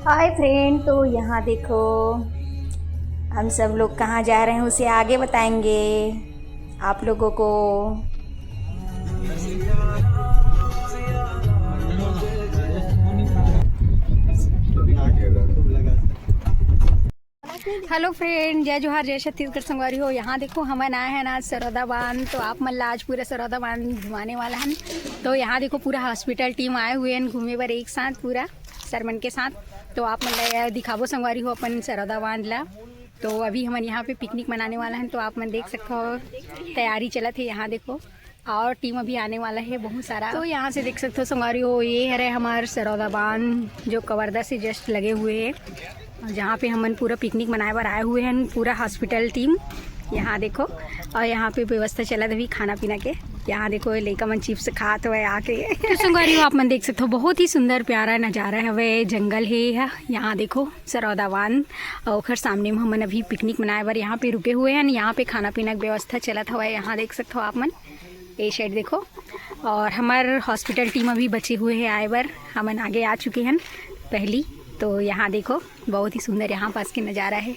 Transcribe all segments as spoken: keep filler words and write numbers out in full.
Hi friend, तो यहाँ देखो, हम सब लोग कहाँ जा रहे हैं उसे आगे बताएंगे आप लोगों को। हेलो फ्रेंड, जय जोहार, जय छत्तीसगढ़ संगवारी हो। यहाँ देखो, हमन आए हैं आज सरौदा बांध, तो आप मन ला आज पूरा सरौदा बांध घुमाने वाला हन। तो यहाँ देखो, पूरा हॉस्पिटल टीम आए हुए हैं घूमे बर एक साथ, पूरा सरमन के साथ। तो आप मन ला दिखाबो संगवारी हो अपन सरौदा बांध ला। तो अभी हमन यहाँ पे पिकनिक मनाने वाला हन, तो आप मन देख सकते हो तैयारी चलत है। यहाँ देखो, और टीम अभी आने वाला है बहुत सारा। तो यहाँ से देख सकते हो संगवारी हो, ये हरे हमार सरौदा बांध जो कवर्धा से जस्ट लगे हुए है, जहाँ पे हमन पूरा पिकनिक मनाए बर आए हुए हैं, पूरा हॉस्पिटल टीम। यहाँ देखो, और यहाँ पे व्यवस्था चलत अभी खाना पीना के। यहाँ देखो, ये लइका मन चिप्स खात हुए आके। तो संगवारी हो, आप मन देख सकते हो, बहुत ही सुंदर प्यारा नजारा हवे, जंगल है यह। यहाँ देखो सरौदा बांध, और ओखर सामने में हमन अभी पिकनिक मनाए बर यहाँ पे रुके हुए हैं। यहाँ पे खाना पीना के व्यवस्था चलत हवे, यहाँ देख सकते हो आप मन। ए साइड देखो, और हमार हॉस्पिटल टीम अभी बचे हुए है आए बर, हमन आगे आ चुके हैं पहली। तो यहाँ देखो, बहुत ही सुंदर यहाँ पास के नज़ारा है।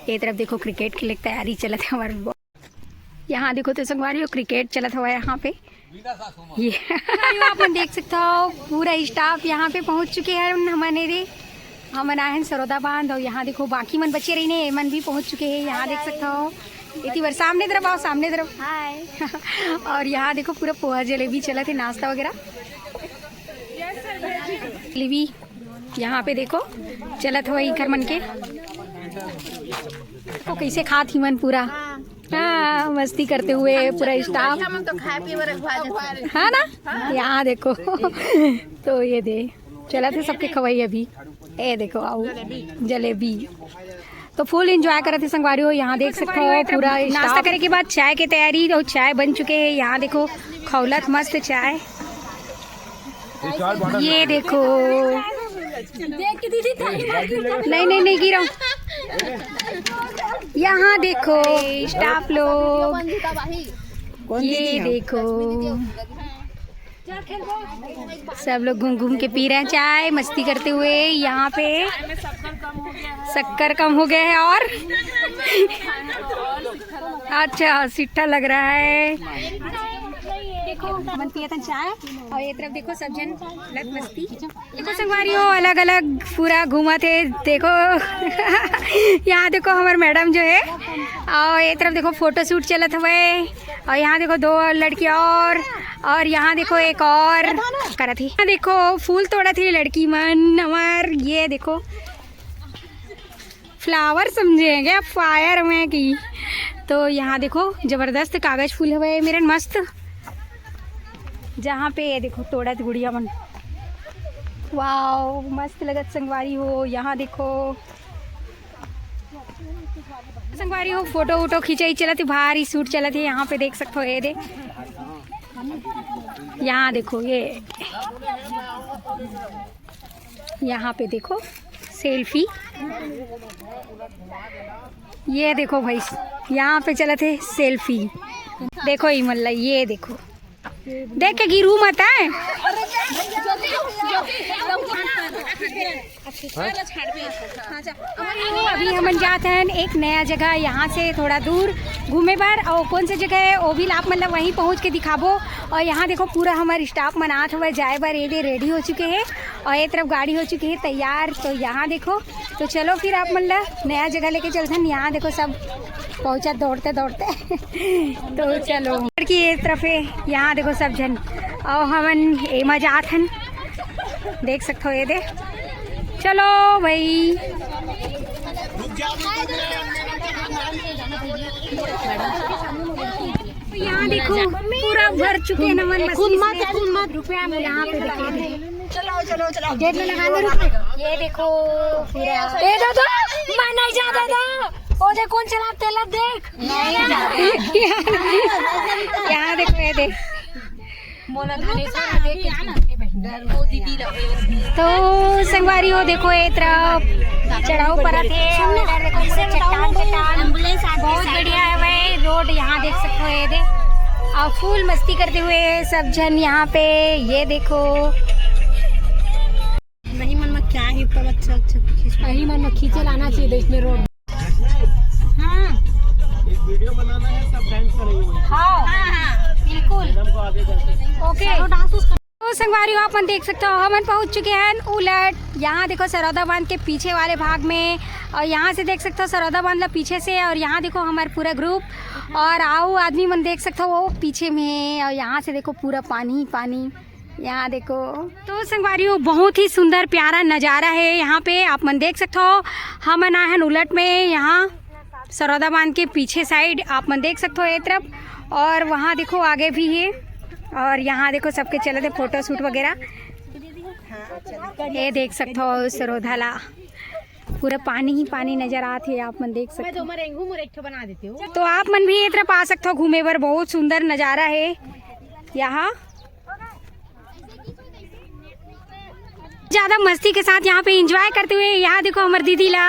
ये तरफ देखो, क्रिकेट खेले के तैयारी चलत है हमार। यहाँ देखो तो संगवारी हो, क्रिकेट चलत हवा यहाँ पे। ये आप मन देख सकते हो, पूरा स्टाफ यहाँ पे पहुँच चुके हैं। हमन एदे, हमन आए हैं सरौदा बांध, और यहाँ देखो, बाकी मन बचे रहिने, ये मन भी पहुँच चुके हैं। यहाँ देख सकते हो, इतनी बार सामने तरफ आओ, सामने तरफ। हाय। और यहाँ देखो, पूरा पोहा जलेबी चलत है, नाश्ता वगैरह। जलेबी यहाँ पे देखो, चलत हवा इकर मन के। देखो कैसे खात ही मन पूरा। हाँ, मस्ती करते हुए पूरा स्टाफ। हम तो खाए पिए बर हुआ जाता है। हाँ ना? यहाँ देखो। तो ये दे, चलत है सबके खवाई अभी। ए देखो, आओ, जलेबी। तो फुल एंजॉय करत है संगवारी हो। यहाँ देख सकते हो पूरा नाश्ता करे के बाद चाय के तैयारी, और चाय बन चुके हैं। यहाँ देखो, खौलत मस्त चाय। ये देखो, नहीं, नहीं, नहीं गिराओ। यहाँ देखो, स्टाफ लोग, ये देखो, सब लोग घूम घूम के पी रहे हैं चाय, मस्ती करते हुए। यहाँ पे शक्कर कम हो गया है और अच्छा सिट्ठा लग रहा है। देखो, मन पिया था चाय, और ये तरफ देखो, सब जन लत मस्ती। देखो संगवारी हो, अलग अलग पूरा घूमत है। देखो यहाँ देखो, हमारे मैडम जो है, और ये तरफ देखो, फोटो शूट चलत हवे, और यहाँ देखो, दो लड़की और, और यहाँ देखो, एक और करत ही। यहाँ देखो, फूल तोड़त ही लड़की मन हमार। ये देखो, फ्लावर समझे हैं क्या, फायर में की। तो यहाँ देखो, जबरदस्त कागज फूल हवे मेरन, मस्त। जहाँ पे ये देखो, तोड़त गुड़िया मन। वाओ, मस्त लगत संगवारी हो। यहाँ देखो संगवारी हो, फोटो वोटो खिंचाई चलत है, भारी शूट चलत है। यहाँ पे देख सकते हो, ये दे, यहाँ देखो, ये यहाँ पे देखो सेल्फी। ये देखो भाई, यहाँ पे चलत है सेल्फी। देखो ई मन ला, ये देखो, देख के गिरू मत है। अभी हमन जात हन एक नया जगह, यहाँ से थोड़ा दूर घूमे बर। और कौन सी जगह है वो भी आप मतलब वहीं पहुँच के दिखाबो। और यहाँ देखो पूरा हमारे स्टाफ मन आत हुआ जाए बर, ये दे रेडी हो चुके हैं और ये तरफ गाड़ी हो चुकी है तैयार। तो यहाँ देखो, तो चलो फिर आप मन ला नया जगह लेके चलथन। यहाँ देखो सब पहुँचा दौड़ते दौड़ते। तो चलो लड़की ये तरफ है, यहाँ देखो सब जन, और हमन एमा जात हन, देख सकते हो ये दे। चलो भाई, यहाँ देखो पूरा भर चुके हैं नमन मशीन में। रुपया में यहाँ पे देखो, चलो चलो चलो, गेट में लगा दो रुपया। ये देखो पूरा। ए दादा, मैं नहीं जाता था। ओ दे कौन चलाते ला देख। यहाँ देखो, ये देख। तो संगवारी हो, देखो ये तरफ चढ़ाव पर आथे, और इधर देखो पूरा चट्टान, चट्टान बहुत बढ़िया है भाई रोड। यहाँ देख सकते हो, ये दे, और फुल मस्ती करते हुए सब जन यहाँ पे। ये देखो, नहीं मन में क्या ही अच्छा, अच्छा, खींच। यही मन में खींचे लाना चाहिए देश में रोड। हाँ। एक वीडियो बनाना है, सब डांस करेंगे वहीं। हाँ, हाँ, हाँ, बिल्कुल। मैडम को आगे करके। ओके। तो संगवारी हो, आप मन देख सकते हो, हमन पहुंच चुके हैं उलट। यहाँ देखो सरौदा बांध के पीछे वाले भाग में, और यहाँ से देख सकते हो सरौदा बांध ला पीछे से, और यहाँ देखो हमारे पूरा ग्रुप और आऊ आदमी मन देख सकते हो वो पीछे में है, और यहाँ से देखो पूरा पानी ही पानी। यहाँ देखो तो संगवारी हो, बहुत ही सुंदर प्यारा नज़ारा है यहाँ पे। आप मन देख सकते हो, हमन आए हैं उलट में, यहाँ सरौदा बांध के पीछे साइड आप मन देख सकते हो ये तरफ, और वहाँ देखो आगे भी है, और यहाँ देखो सबके चलत है फोटो शूट वगैरह। ये देख सकते हो सरौदा ला, पूरा पानी ही पानी नजर आत है, आप मन देख सकते हो। तो आप मन भी ये तरफ आ सकते हो घूमे बर, बहुत सुंदर नजारा है यहाँ। ज्यादा मस्ती के साथ यहाँ पे एंजॉय करते हुए, यहाँ देखो हमारे दीदी ला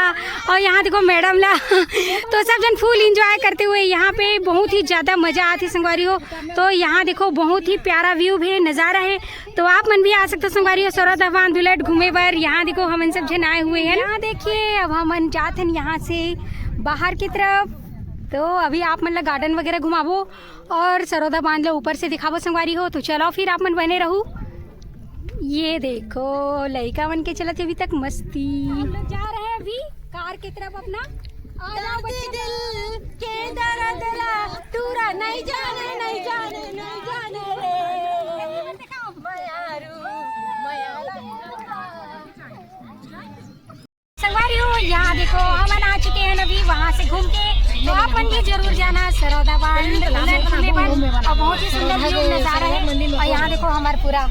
और यहाँ देखो मैडम ला, तो सब जन फुल एंजॉय करते हुए यहाँ पे बहुत ही ज्यादा मजा आती संगवारी हो। तो यहाँ देखो बहुत ही प्यारा व्यू है, नजारा है। तो आप मन भी आ सकते हो संगवारी हो, सरौदा बांध उलट घूमे बर। यहाँ देखो हमन सब जन आए हुए हैं। यहाँ देखिए अब हमन जात हन यहाँ से बाहर की तरफ। तो अभी आप मन ला गार्डन वगैरह घुमाबो और सरौदा बांध ला ऊपर से दिखाबो संगवारी हो। तो चलो फिर आप मन बने रहू। ये देखो लइका मन के चलत हे अभी तक मस्ती। हम लोग जा रहे हैं अभी कार की तरफ अपना। आ जाओ बच्चे। दिल के दर्द ला तूरा नहीं जाने, नहीं जाने, नहीं जाने रे। मयारू, मयारू। संगवारी हो, यहाँ देखो हमन आ चुके हैं अभी वहाँ से घूम के, तो आप मन भी जरूर जाना सरौदा बांध उलट घूमे बर, और बहुत ही सुंदर व्यू नजारा है। और यहाँ देखो हमारे पूरा,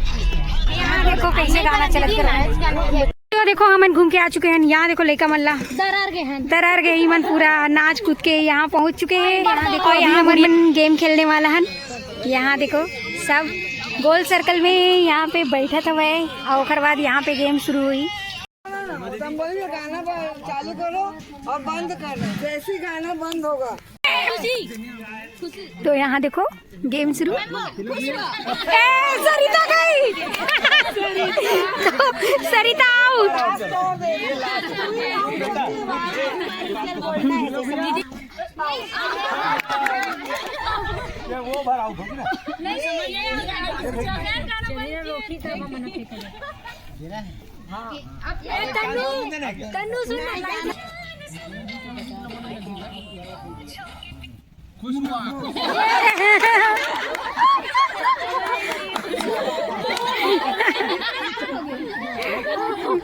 यहाँ देखो कैसे गाना चलत रहा है। तो देखो हमन घूम के आ चुके हैं। यहाँ देखो लइका मन ला दरार गए हैं, दरार गए ही मन पूरा नाच कूद के यहाँ पहुँच चुके हैं। यहाँ देखो यहाँ मन, मन गेम खेलने वाला है। यहाँ देखो सब गोल सर्कल में यहाँ पे बैठा था वह, और ओकर बाद यहाँ पे गेम शुरू हुई। संबल में गाना ब-, चालू करो और बंद करो, जैसे ही गाना बंद होगा। तो यहाँ देखो गेम शुरू। ए, सरिता गई। तो सरिता आउट। ये वो बार आउट होगी ना। ए, तन्नू, तन्नू सुन ना। खुश हुआ।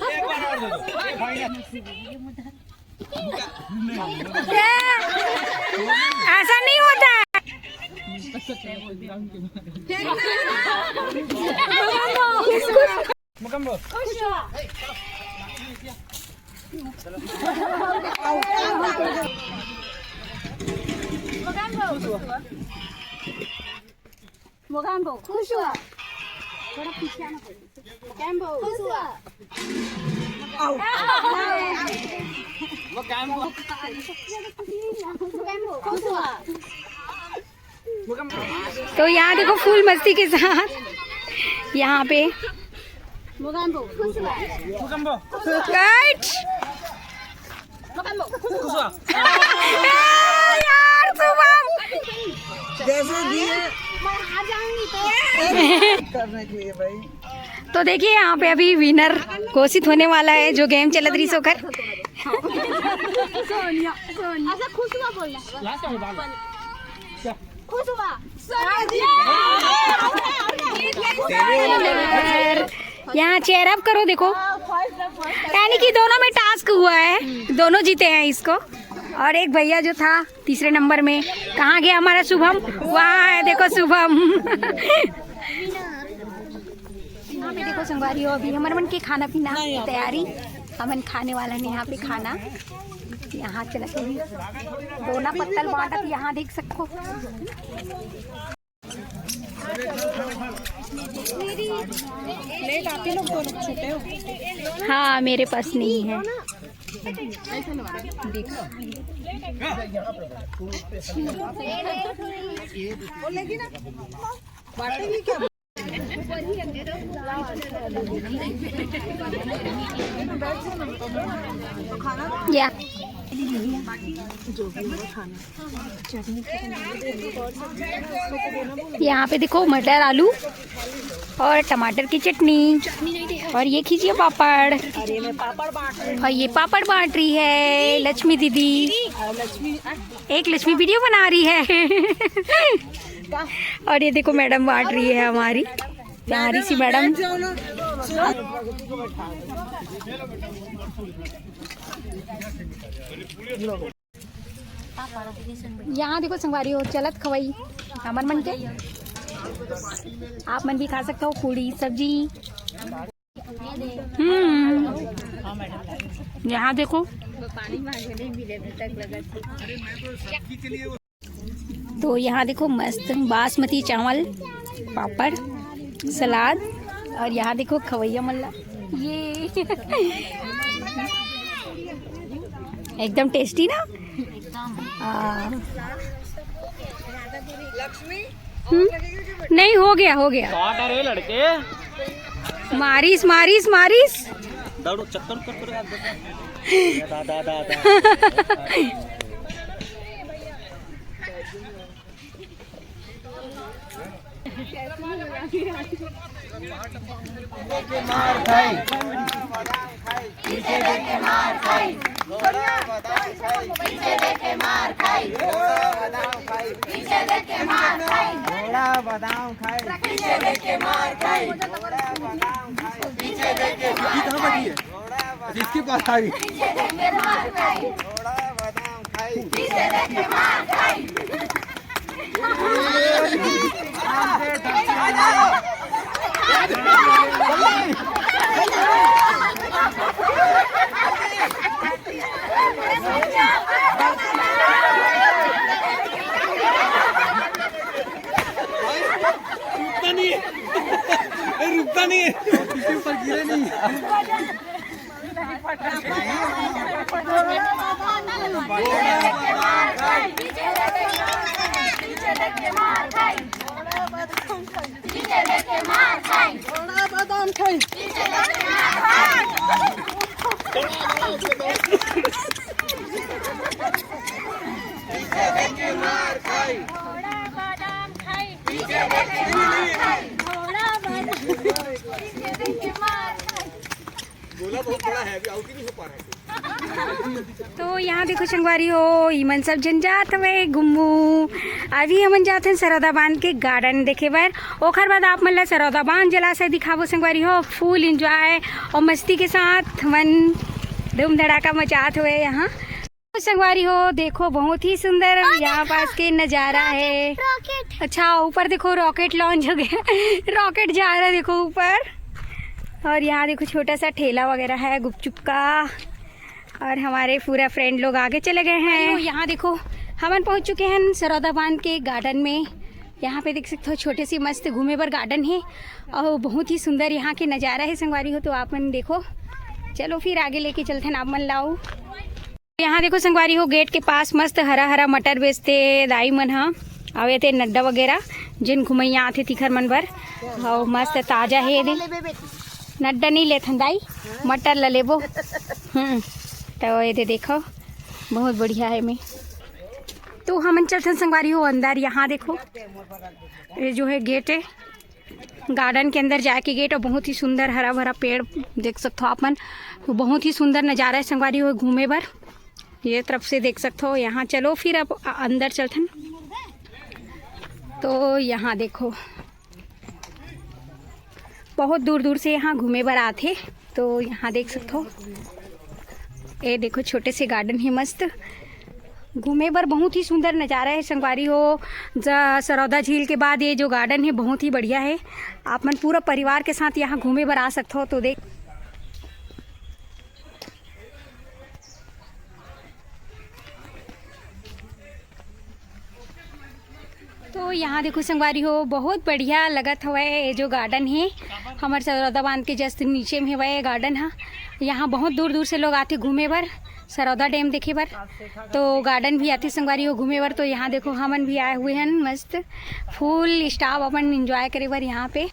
एक बार और दे दो। ऐसा नहीं होता है। मोगैम्बो, खुश हुआ। थोड़ा पीछे आना पड़ेगा। मोगैम्बो, खुश हुआ। मोगैम्बो, खुश हुआ। तो यहाँ देखो फुल मस्ती के साथ यहाँ पे मोगैम्बो, खुश हुआ। मोगैम्बो। राइट। ए, यार, शुभम। जैसे दिए करने के लिए भाई। तो देखिए, यहाँ पे अभी विनर घोषित होने वाला है, जो गेम चलत रही सोकर। सोनिया, सोनिया। ऐसा खुश हुआ बोलना। खुश हुआ। यहाँ चेयर अप करो, देखो, यानी कि दोनों में टास्क हुआ है, दोनों जीते हैं इसको। और एक भैया जो था तीसरे नंबर में, कहाँ गया हमारा शुभम? वहाँ है, देखो शुभम। यहाँ पे देखो संगवारी हो, अभी हमर मन के खाना पीना की तैयारी, हमन खाने वाला है यहाँ पे खाना। यहाँ चलत हन दोना पत्तल बांटत, यहाँ देख सको। प्लेट आप ही लोग दो लोग छूटे हो। हाँ, मेरे पास नहीं है। या यहाँ पे देखो, मटर, आलू और टमाटर की चटनी, और ये खींचिए, पापड़, और ये पापड़ बांट रही है लक्ष्मी दीदी। एक लक्ष्मी वीडियो बना रही है। और ये देखो, मैडम बांट रही है हमारी प्यारी सी मैडम। यहाँ देखो संगवारी हो, चलत खवई हमर मन के, आप मन भी खा सकते हो पूड़ी सब्जी। हम्म, यहाँ देखो। तो यहाँ देखो, मस्त बासमती चावल, पापड़, सलाद, और यहाँ देखो खवैया मल्ला, ये एकदम टेस्टी ना। हाँ। हम्म? नहीं, हो गया, हो गया। काट रहे लड़के। मारिस, मारिस, मारिस। दौड़ो, चक्कर, चक्कर। दा, दा, दा, दा। घोड़ा बादाम खाए। पीछे देख के मार खाई। घोड़ा बादाम खाए। पीछे देख के मार खाई। घोड़ा बादाम इसके पास आ गई। पीछे देख के मार खाई। घोड़ा बादाम खाई। पीछे देख के मार खाई। रुकता नहीं है। ए, रुकता नहीं है। इसके ऊपर गिरे नहीं। बोला बहुत बड़ा है, अभी आउट ही नहीं हो पा रहा है। तो यहाँ देखो संगवारी हो, इमन सब झन जात हवे घूमू। अभी हमन जात हन सरौदा बांध के गार्डन देखे बर। ओखर बाद आप मन ला सरौदा बांध जलाशय दिखाबो संगवारी हो। फुल एंजॉय और मस्ती के साथ मन धूम धड़ाका मचात हवे यहाँ। संगवारी हो, देखो बहुत ही सुंदर यहाँ पास के नजारा है। अच्छा, ऊपर देखो, रॉकेट लॉन्च हो गया। रॉकेट जा रहा है, देखो ऊपर। और यहाँ देखो, छोटा सा ठेला वगैरह है गुपचुप का। और हमारे पूरा फ्रेंड लोग आगे चले गए हैं। यहाँ देखो, हमन पहुँच चुके हैं सरौदा बांध के गार्डन में। यहाँ पे देख सकते हो, छोटे सी मस्त घूमे बर गार्डन है और बहुत ही सुंदर यहाँ के नज़ारा है संगवारी हो। तो आप मन देखो, चलो फिर आगे लेके चलते हैं, आप मन लाओ। यहाँ देखो संगवारी हो, गेट के पास मस्त हरा हरा मटर बेचते दाई मन ह। अउ एते नड्डा वगैरह जेन घुमैया आथे तिखर मन बर। अउ मस्त ताजा हे दे। नड्डा नहीं लेथन दाई, मटर ला लेबो। हम्म, तो ये दे देखो, बहुत बढ़िया है में। तो हमन चलथन संगवारी हो अंदर। यहाँ देखो, ये जो है गेट है, गार्डन के अंदर जाए के गेट, और बहुत ही सुंदर हरा भरा पेड़ देख सकथो आप मन। बहुत ही सुंदर नज़ारा है संगवारी हो घूमे बर। ये तरफ से देख सकथो यहाँ। चलो फिर अब अ-, अंदर चलथन। तो यहाँ देखो, बहुत दूर दूर से यहाँ घूमे बर आथे। तो यहाँ देख सकथो, ये देखो छोटे से गार्डन है मस्त। घूमे बर बहुत ही सुंदर नज़ारा है संगवारी हो। ज-, सरौदा झील के बाद ये जो गार्डन है बहुत ही बढ़िया है। आप मन पूरा परिवार के साथ यहाँ घूमे बर आ सकथो। तो देख, तो यहाँ देखो संगवारी हो, बहुत बढ़िया लगत हवय ये जो गार्डन है, हमर सरौदा बांध के जस्ट नीचे में हवय ये गार्डन ह। यहाँ बहुत दूर दूर से लोग आथे घूमे बर, सरौदा डैम देखे बर, तो गार्डन भी आथे संगवारी हो घूमे बर। तो यहाँ देखो, हमन भी आए हुए हैं मस्त फुल स्टाफ अपन एंजॉय करे बर यहाँ पे।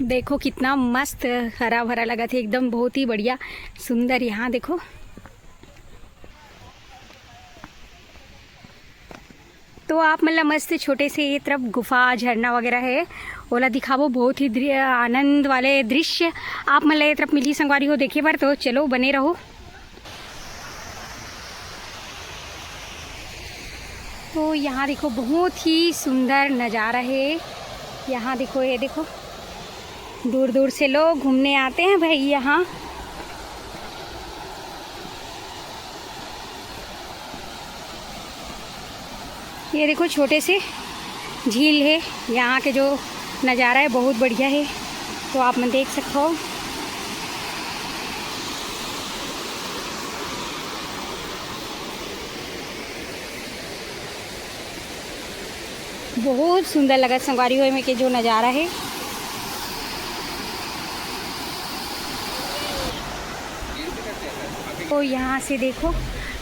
देखो कितना मस्त हरा भरा लगत हे एकदम, बहुत ही बढ़िया सुंदर। यहाँ देखो, तो आप मन ला मस्त छोटे से ये तरफ गुफा, झरना वगैरह है, ओला दिखाबो। बहुत ही दृ-, आनंद वाले दृश्य आप मन ला ये तरफ मिली संगवारी हो देखे बर। तो चलो बने रहो। तो यहाँ देखो बहुत ही सुंदर नज़ारा है। यहाँ देखो, ये देखो दूर दूर से लोग घूमने आते हैं भाई यहाँ। ये देखो छोटे से झील है, यहाँ के जो नज़ारा है बहुत बढ़िया है, तो आप मन देख सकते हो। बहुत सुंदर लगत संगवारी हो एमे के जो नज़ारा है। तो यहाँ से देखो,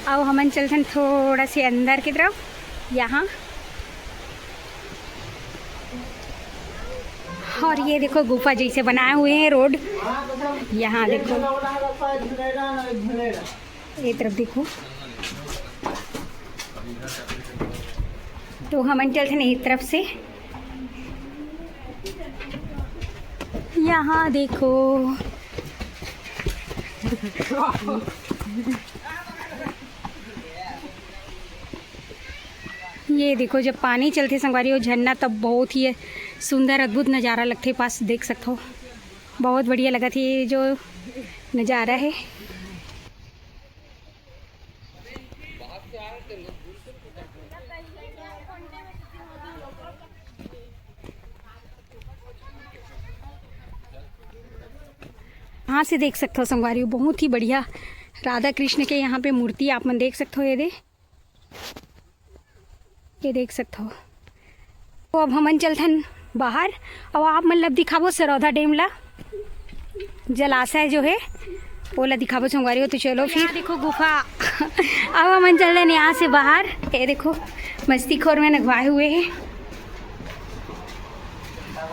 अब हमन चलथन थोड़ा से अंदर की तरफ। यहाँ और ये देखो गुफा जैसे बनाए हुए हैं रोड। यहाँ देखो, ये तरफ देखो, तो हमन चलथन एक तरफ से। यहाँ देखो, ये देखो, जब पानी चलथे संगवारी हो झरना, तब बहुत ही सुंदर अद्भुत नज़ारा लगथे। पास देख सकथो, बहुत बढ़िया लगत हे ये जो नज़ारा है। यहाँ से देख सकथो संगवारी हो, बहुत ही बढ़िया राधा कृष्ण के यहाँ पे मूर्ति आप मन देख सकथो। ये दे, ये देख सकथो। तो अब हमन चलथन बाहर, अउ आप मन ला दिखाबो सरौधा डैम ला, जलाशय जो है, ओला दिखाबो संगवारी हो। तो चलो फिर। यहाँ देखो गुफा। अब हमन चलथन यहाँ से बाहर। ये देखो, मस्ती खोर में नगवाए हुए है।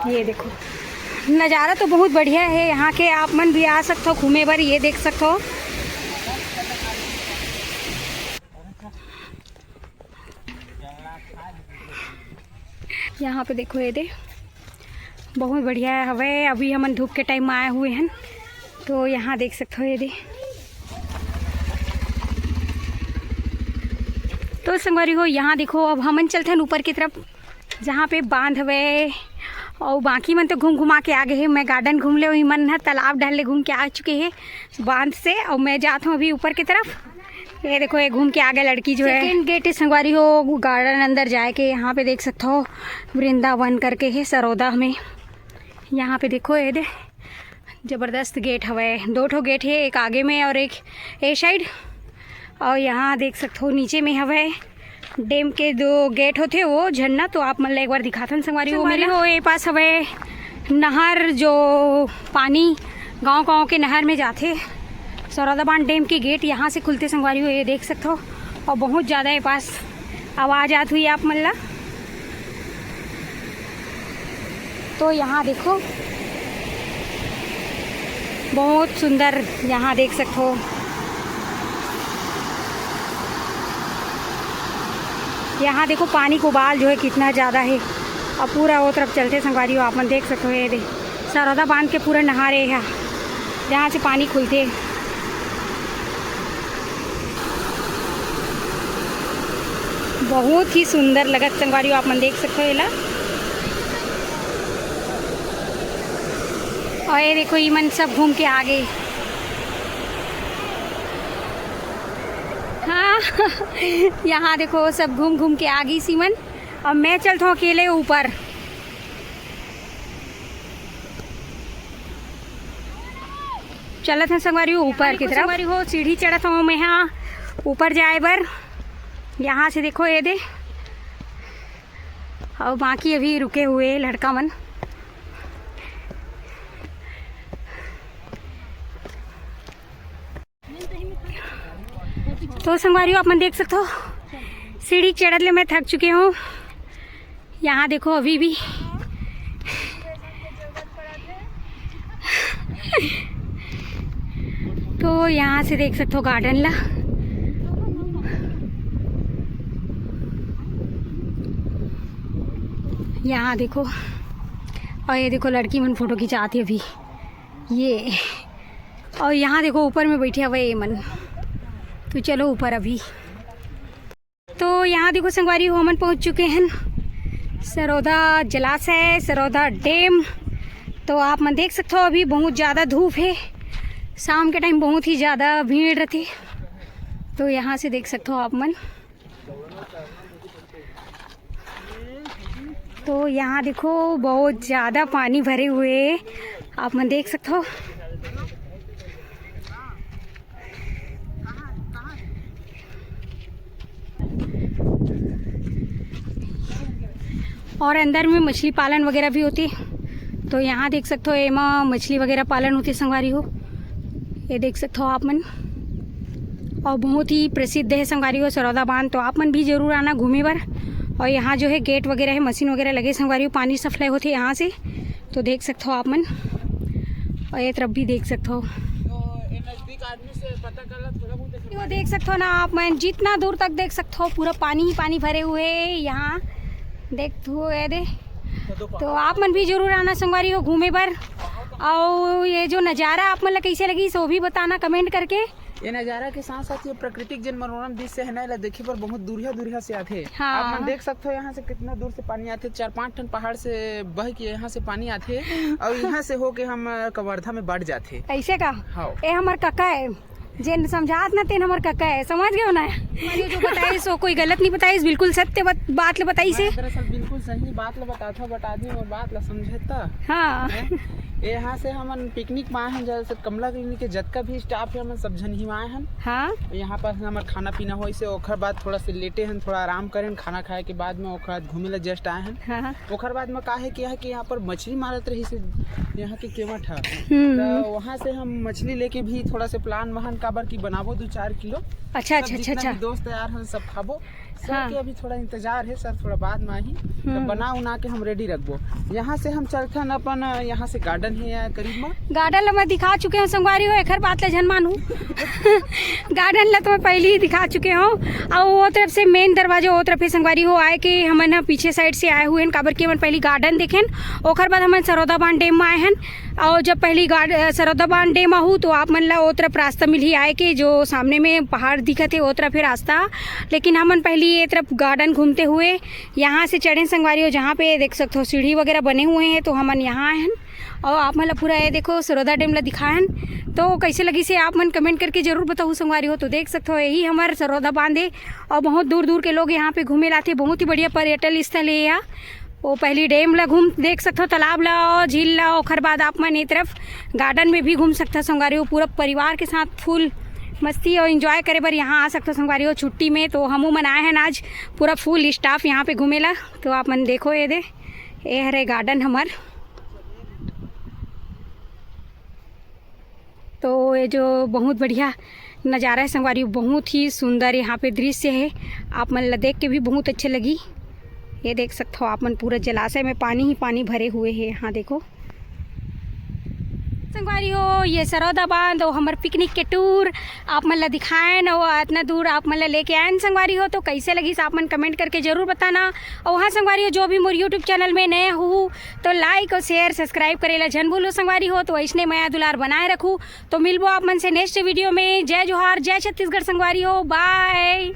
ये देखो, नज़ारा तो बहुत बढ़िया है यहाँ के, आप मन भी आ सकथो घूमे बर। ये देख सकथो, यहाँ पे देखो, ये दे बहुत बढ़िया हवे। अभी हमन धूप के टाइम में आए हुए हैं, तो यहाँ देख सकथो, ये दे। तो संगवारी हो, यहाँ देखो, अब हमन चलथन ऊपर की तरफ, जहाँ पे बांध हवे, अउ बाकी मन तो घूम घुमा के आ गए हे। मैं गार्डन घूम ले, वही मन ह तालाब डहर ले घूम के आ चुके हे बांध से, अउ मैं जात हूँ अभी ऊपर की तरफ। ये देखो, ये घूम के आ गए लड़की जो है। सेकेंड गेट है संगवारी हो, गार्डन अंदर जाए के। यहाँ पे देख सकते हो, वृंदावन करके है सरौदा में। यहाँ पे देखो, ये दे, जबरदस्त गेट हवे। दो ठो गेट है, एक आगे में और एक ए साइड। और यहाँ देख सकते हो, नीचे में हवे डैम के दो गेट होथे, वो झरना तो आप मन ला एक बार दिखाथन संगवारी हो। संगवारी हो, ये पास हवे नहर, जो पानी गांव-गांव के नहर में जाथे। सरौदा बांध डैम के गेट यहाँ से खुलथे संगवारी हो, ये देख सकथो। और बहुत ज़्यादा ये पास आवाज़ आत हुई आप मन ला। तो यहाँ देखो, बहुत सुंदर, यहाँ देख सकथो। यहाँ देखो, पानी के उबाल जो है कितना ज़्यादा है। अब पूरा वो तरफ चलथे संगवारी हो, आप मन देख सकथो। ये दे, सरौदा बांध के पूरा नहर है यहाँ, जहाँ से पानी खुलथे। बहुत ही सुंदर लगत संगवारी हो, आप मन देख सकथो एला। और ये देखो, ये मन सब घूम के आ गए। हाँ, यहाँ देखो, सब घूम घूम के आ गई सीमन। अब मैं चलता हूँ अकेले ऊपर। चलत हन संगवारी हो ऊपर की तरफ। संगवारी हो, सीढ़ी चढ़त हूँ मैं यहाँ ऊपर जाए बर। यहाँ से देखो, ये दे, और बाकी अभी रुके हुए लड़का मन। तो संगवारी हो, आप मन देख सकते हो, सीढ़ी चढ़त ले मैं थक चुकी हूँ। यहाँ देखो, अभी भी तो यहाँ से देख सकथो गार्डन ला। यहाँ देखो, और ये देखो लड़की मन फोटो खिंचात हे अभी, ये। और यहाँ देखो ऊपर में बैठे हुए ये मन। तो चलो ऊपर अभी। तो यहाँ देखो संगवारी हो, हमन पहुँच चुके हैं सरौदा जलाशय, सरौदा डैम। तो आप मन देख सकथो अभी बहुत ज़्यादा धूप है, शाम के टाइम बहुत ही ज़्यादा भीड़ रहती। तो यहाँ से देख सकथो आप मन, तो यहाँ देखो बहुत ज़्यादा पानी भरे हुए है, आप मन देख सकथो। और अंदर में मछली पालन वगैरह भी होती, तो यहाँ देख सकथो एमा मछली वगैरह पालन होती संगवारी हो, ये देख सकथो आप मन। और बहुत ही प्रसिद्ध है संगवारी हो सरौदा बांध, तो आप मन भी जरूर आना घूमे बर। और यहाँ जो है गेट वगैरह है, मशीन वगैरह लगे संगवारी हो, पानी सप्लाई होते यहाँ से, तो देख सकथो आप मन। और ये तरफ भी देख सकथो, तो ये नजदीक आदमी से पता कर ला, थोड़ा बहुत वो देख सकथो ना आप मन, जितना दूर तक देख सकथो पूरा पानी ही पानी भरे हुए है यहाँ। देख तू ये दे, तो आप मन भी जरूर आना संगवारी हो घूमे बर। और ये जो नजारा आप मन ला कैसे लगी, सो भी बताना कमेंट करके। ये नजारा के साथ साथ ये प्राकृतिक जेन मनोरम दृश्य है ना, एला देखे बर बहुत दूरिहा दूरिहा से आथे। हाँ। आप मन देख सकथो यहाँ से कितना दूर से पानी आथे, चार पांच ठन पहाड़ से बह के यहाँ से पानी आथे और यहाँ से होके हम कवर्धा में बढ़ जाथे। ऐसे का? हाँ। ए हमर कका है, जेन समझात ना तेन हमर कका है, समझ गए हो ना? ये जो बताइस वो कोई गलत नहीं बताइस, बिल्कुल सत्य बत-, बात ल बताइस है। मैं दरअसल बिल्कुल सही बात ल बताथव, but आदमी मोर बात ल समझे त। हाँ। हैं? यहाँ से हमन पिकनिक में आए हन, जैसे कमला क्लिनिक के जतका भी स्टाफ है, हमन सब झन ही आए हन। हाँ। यहाँ पर हमर खाना पीना होइस हे, ओखर बाद थोड़ा से लेटे हन, थोड़ा आराम करेन, खाना खाए के बाद में ओखर बाद घूमे ला जस्ट आए हन। हाँ, हाँ। ओखर बाद में का है कि यहाँ के, यहाँ पर मछली मारत रहिस हे यहाँ के केवट ह। हम्म। तो वहाँ से हम मछली लेके भी थोड़ा से प्लान वहन काबर की बनाबो दो चार किलो। अच्छा, सब अच्छा, अच्छा, जितना अच्छा। भी दोस्त यार हन सब खाबो। सर हाँ। के अभी थोड़ा इंतजार है, सर थोड़ा बाद में आही, तो हम्म। बना उना के हम रेडी रखबो। यहाँ से हम चलथन अपन, यहाँ से गार्डन है यार करीब में। गार्डन ला मैं दिखा चुके हूँ संगवारी हो, एखर बात ला झन मानू। गार्डन ला तो मैं पहले ही दिखा चुके हूँ। और वो तरफ से मेन दरवाजा, वो तरफ ही संगवारी हो आए के हमन ह पीछे साइड से आए हुए हैं, काबर कि हमन पहली गार्डन देखेन, ओखर बाद हमन सरौदा बांध डैम में आए हैं। और जब पहली गार्ड-, अ, सरौदा बांध डैम आहू तो आप मन ला वो तरफ रास्ता मिलही आए के, जो सामने में पहाड़ दिखत है, वो तरफ है रास्ता। लेकिन हमन पहली ये तरफ गार्डन घूमते हुए यहाँ से चढ़े संगवारी हो, जहाँ पे देख सकते हो सीढ़ी वगैरह बने हुए हैं, तो हमन यहाँ आए हैं। और आप मन ला पूरा ये देखो सरौदा डैम ला दिखाएन, तो कैसे लगिस हे आप मन कमेंट करके जरूर बताहू संगवारी हो। तो देख सकते हो यही हमार सरौदा बांध है और बहुत दूर दूर के लोग यहाँ पे घूमे लाथे, बहुत ही बढ़िया पर्यटन स्थल है यह। वो पहली डैम ला घूम देख सकथो, तालाब ला, झील ला, ओखर बाद आप मन ए तरफ गार्डन में भी घूम सकथो संगवारी हो। पूरा परिवार के साथ फुल मस्ती और एंजॉय करे बर यहाँ आ सकथो संगवारी हो छुट्टी में। तो हमू मन आए हन आज पूरा फुल स्टाफ यहाँ पे घूमे ला। तो आप मन देखो ये दे, ये हरे गार्डन हमर। तो ये जो बहुत बढ़िया नज़ारा है संगवारी, बहुत ही सुंदर यहाँ पे दृश्य है, आप मन ला देख के भी बहुत अच्छे लगी। ये देख सकथो आप मन, पूरा जलाशय में पानी ही पानी भरे हुए है। यहाँ देखो संगवारी हो, ये सरौदा बांध और हमर पिकनिक के टूर आप मन ला दिखाएन और इतना दूर आप मन ला लेके आएन संगवारी हो। तो कैसे लगिस आप मन कमेंट करके जरूर बताना। और हाँ संगवारी हो, जो भी मोर यूट्यूब चैनल में नए हो तो लाइक और शेयर सब्सक्राइब करे ला झन भूलो संगवारी हो। तो ऐसने मया दुलार बनाए रखू। तो मिलबो आप मन से नेक्स्ट वीडियो में। जय जोहार, जय छत्तीसगढ़ संगवारी हो, बाय।